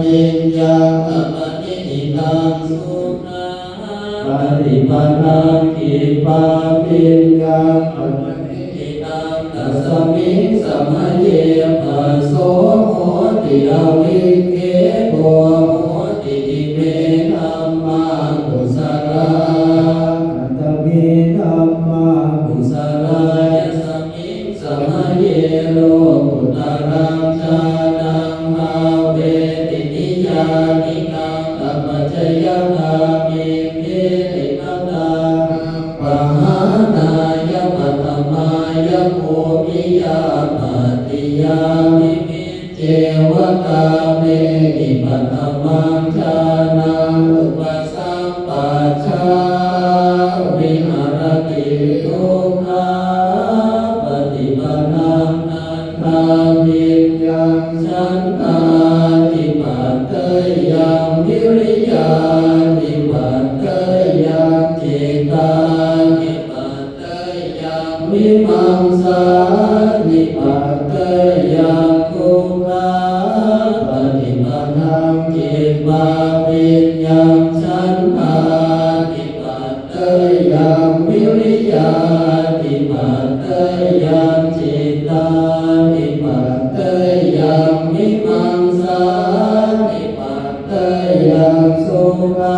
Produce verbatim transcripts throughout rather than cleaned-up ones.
viññāṇappaṭinikkhitaṃ sukhapaṭipadaṃ khippābhiññāṇappaṭinikkhitaṃ, tasmiṃ samaye phasso hoti avikkhepo hoti, ime dhammā kusalā. Katame dhammā kusalā? Yasmiṃ samaye lokuttaraṃ jhānaṃ bhāveti niyyānikaṃ apacayagāmiṃ diṭṭhigatānaṃ pahānāya paṭhamāya bhūmiyā pattiyā vimi ceva kāmehi paṭhamaṃ jhānaṃ upasampajja viharati dukkhapaṭipadaṃ dandhābhiññaṃ chandādhipateyyaṃ vīriyādhipateyyaṃ cittādhipa teyyaṃ vīmaṃsādhipateyyaṃ dukkhapaṭipadaṃ khippābhiññaṃ chandādhipateyyaṃ vīriyādhipateyyaṃ cittādhipateyyaṃ vīmaṃsādhipa teyyaṃ sukhapaṭipadaṃ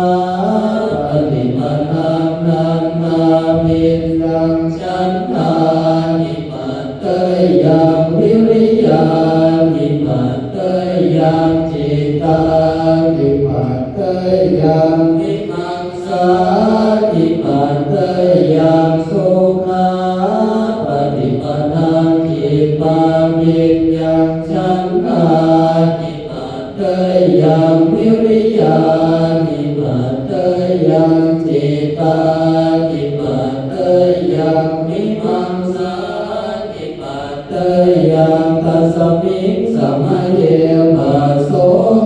dandhābhiññaṃ chandādhipateyyaṃ vīriyādhipateyyaṃ cittādhipateyyaṃ vīmaṃsādhipateyyaṃ sukhapaṭipadaṃ khippābhiññaṃ chandādhipa teyyaṃ vīriyādhipateyyaṃ cittādhipateyyaṃ vīmaṃsādhipateyyaṃ, tasmiṃ samaye phasso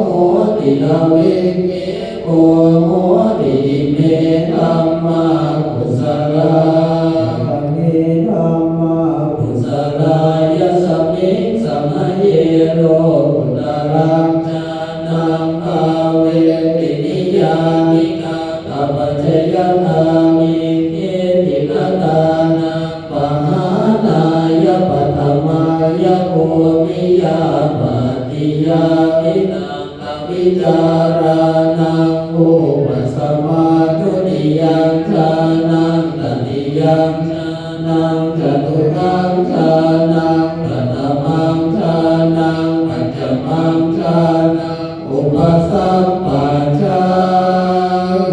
hoti avikkhepo hoti, ime dhammā kusalā. Katame dhammā kusalā? Yasmiṃ samaye lokuttaraṃ jhānaṃ bhāveti niyyānikaṃ apacayagāmiṃ diṭṭhigatānaṃ pahānāya paṭhamāya bhūmiyā pattiyā vitakkavicārānaṃ vūpasamā dutiyaṃ jhānaṃ tatiyaṃ jhānaṃ catutthaṃ jhānaṃ paṭhamaṃ jhānaṃ pañcamaṃ jhānaṃ upasampajja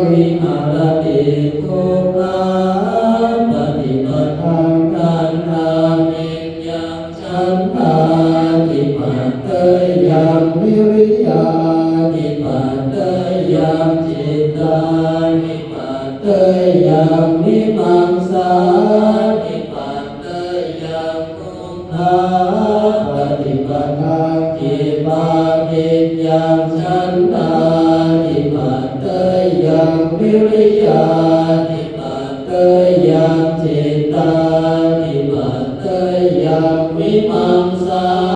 viharati dukkhapaṭipadaṃ dandhābhiññaṃ chandādhipateyyaṃ vīriyādhipateyyaṃ cittādhipateyyaṃ vīmaṃsā